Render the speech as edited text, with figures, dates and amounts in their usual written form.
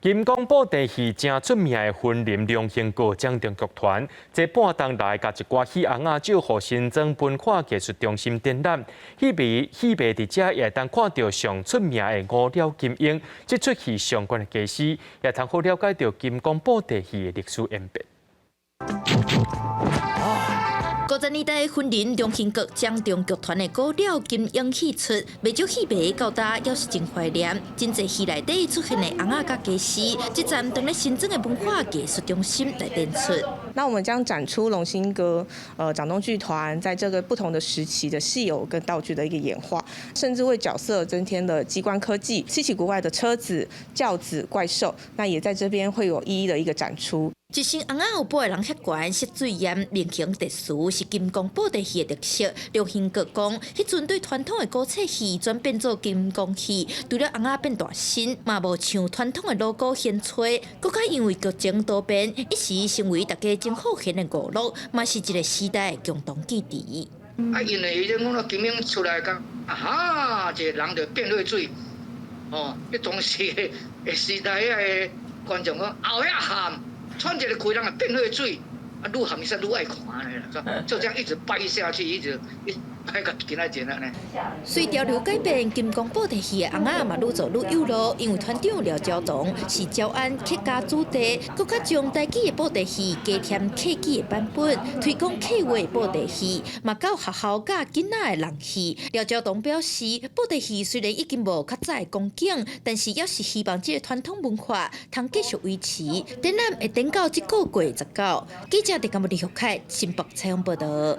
金光布袋戲誠出名的雲林龍興閣掌中劇團，這半冬來共一寡戲尪仔借予新莊文化藝術中心展覽，戲迷戲迷佇遮也會當看著上出名的烏鳥金鷹，這齣戲相關的家史，也通好了解著金光布袋戲的歷史演變。 50年代雲林龍興閣掌中劇團的古鳥金鷹戲出，袂少戲迷到今猶是真懷念。真濟戲內底出現的尪仔佮家私，這站當咧新莊的文化藝術中心來展出。那我們將展出龍興閣掌中劇團在這個不同的時期的戲偶跟道具的一個演化，甚至為角色增添了機關科技、稀奇古怪的車子、轎子、怪獸，那也在這邊會有一一的一個展出。一身尪仔有布的人遐懸，色水艷，面型特殊，是金光布袋戲的特色。龍興閣講，彼陣對傳統的古冊戲轉變做金光戲，除了尪仔變大身，嘛無像傳統的鑼鼓弦吹，閣較因為劇情多變，一時成為大家真好閒的娛樂，嘛是一個時代的共同記憶。啊，因為伊種講金鷹出來講，啊哈，一個人就變做水，哦，彼當時的時代遐個觀眾講後遐喊。喘一个氣人會變做水，啊，愈喊伊煞愈愛看咧，就這樣一直掰下去，一直一掰到今仔日按呢。隨潮流改變，金光布袋戲的尪仔嘛愈做愈有路，因為團長廖昭同是詔安客家子弟，閣較將台語的布袋戲加添客語的版本，推廣客話布袋戲，嘛到學校教囡仔的人戲。廖昭同表示，布袋戲雖然已經無較早的光景，但是猶是希望這个傳統文化通繼續維持。展覽會展到這個月19。記者佇節目李玉凱新北採訪報導。